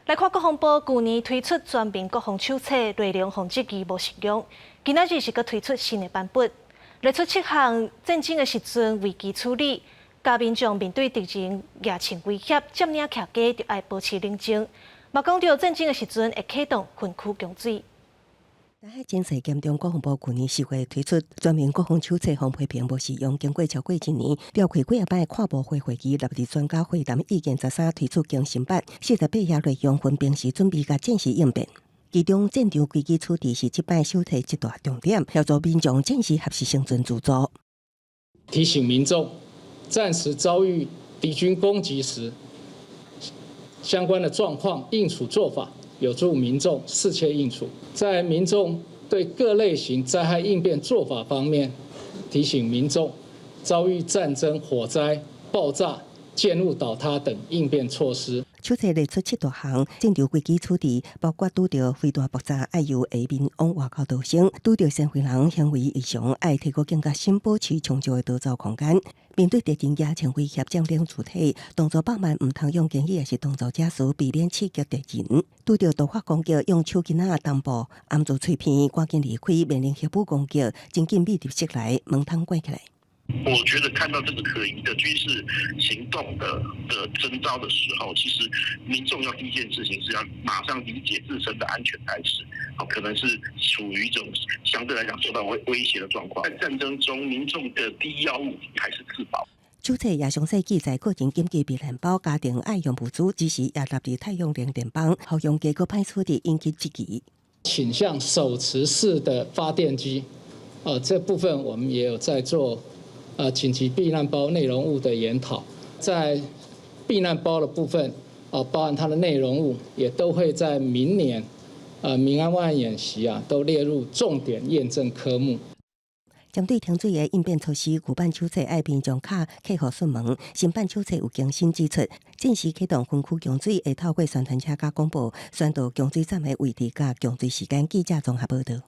來看國防部舊年推出全民國防手冊，內容予質疑無實用。今仔日是閣推出新的版本，列出七項戰爭的時陣危機處理，教民眾面對敵人入侵威脅，佔領徛家就愛保持冷靜。嘛講著戰爭的時陣會啟動分區供水。台海情勢嚴重，國防部舊年10月推出全民國防手冊，予批評無實用。經過超過一年，召開幾仔擺跨部會會議，納入專家會談意見13，推出更新版，48頁內容分平時準備佮戰時應變。其中戰場危機處置是這擺手冊一大重點，協助民眾戰時學習生存自助。提醒民眾，戰時遭遇敵軍攻擊時，相關的狀況應處做法，有助民眾適切應處。在民眾對各類型災害應變做法方面，提醒民眾遭遇戰爭、火災、爆炸、建物倒塌等應變措施。手冊列出七大項戰場危機處置，包括拄著飛彈爆炸，愛由下面往外口逃生；拄著身份人行為異常，愛提高警覺心，保持充足的逃走空間。面對敵人入侵威脅，佔領主體，動作放慢，毋通用言語抑是動作遮事，避免刺激敵人。拄著突發攻擊，用手巾仔擔布掩住喙鼻，趕緊離開，面臨核武攻擊，真緊秘佇室內，門窗關起來。我覺得看到這個可疑的軍事行動的徵兆的時候，其實民眾要第一件事情是要馬上理解自身的安全開始，可能是處於一種相對來講受到威脅的狀況。在戰爭中，民眾的第一要務還是自保。手冊也詳細記載個人緊急避難包、家庭愛用物資，只是也納入太陽能電板，予用家閣歹處理引起質疑。傾向手持式的發電機，這部分我們也有在做。緊急避難包內容物的研討，在避難包的部分，包含它的內容物，也都會在明年，民安萬安演習啊，都列入重點驗證科目。針對停水的應變措施，舊版手冊愛民眾敲客戶詢問，新版手冊有更新指出，戰時啟動分區供水會透過宣傳車佮廣播，宣導供水站的位置佮供水時間。記者綜合報導。